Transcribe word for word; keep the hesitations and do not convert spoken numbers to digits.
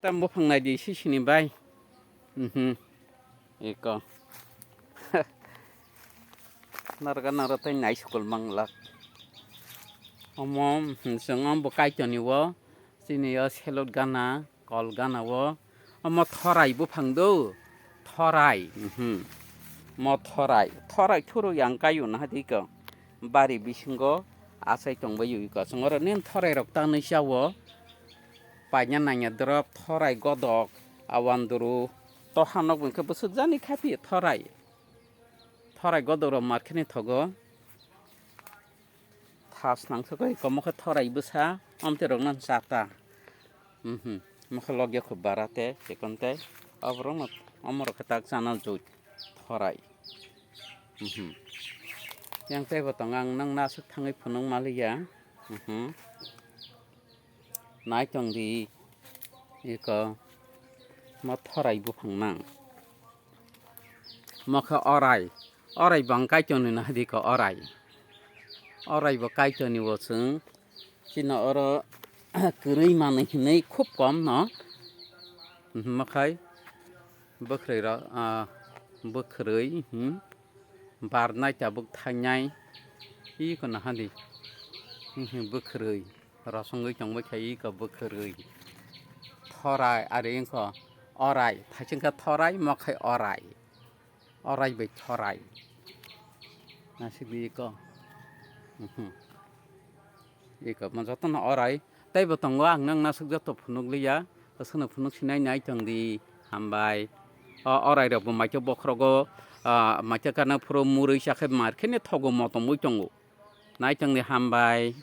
Tam buphang nai di sisini bai. Mhm. Eko. Narga naro tei nai sukul manglak. Omo, mhm, chwng omo bo kaitorni o, chini o selot gana, kol gana o. Omo thorai buphang do, thorai, mhm. Mo thorai, thorai thuru yang kayo na hadi ko. Bari bisingo achai tongbai ui ko. Chwng oro nin thorai rok tanwi cha o. Paina nangya drop, thorai godok, awanduru, toha nok bwkhe bwswk jani khapi thorai. Thorai godok rok markhini thogo. Thas nang sokoi komo khe thorai bwsa, omte rok nang chata. Mhm. Mokhe logya khub bara te, chikon te. Oborok no, omorok khe tak chana jui thorai. Mhm. Yang tei bo tongo ang nang nasuk thangwi phunuk maliya. Mhm. Naitong di iko mo thorai buphang nang. Mo khe orai, orai bang kaitorni no hadi ko orai. Orai bo kaitorni bo chwng chini oro kwrwi manwi hinwi khub kom no. Mo khai bwkhwrwi rok, ah, bwkhwrwi, hmm, barnai tabuk thainai, iko no hadi, hmm, bwkhwrwi. Rosongwi tongbai khe iko bwkhwrwi. Thorai, are wngkha orai. Thaisingkha thorai, mokhai orai. Orai bai thorai. Nasik di iko. Mhm. Iko mo jotono orai. Tei bo tongo ang nang nasuk joto phunuk liya. Aswkno phunuk sinai nai tong di. Hambai. O orai rok bo maityo bokhrogo, ah, maityo kana phuru murui chakhe mar kheno thogo motom wi tongo. Nai tong di hambai.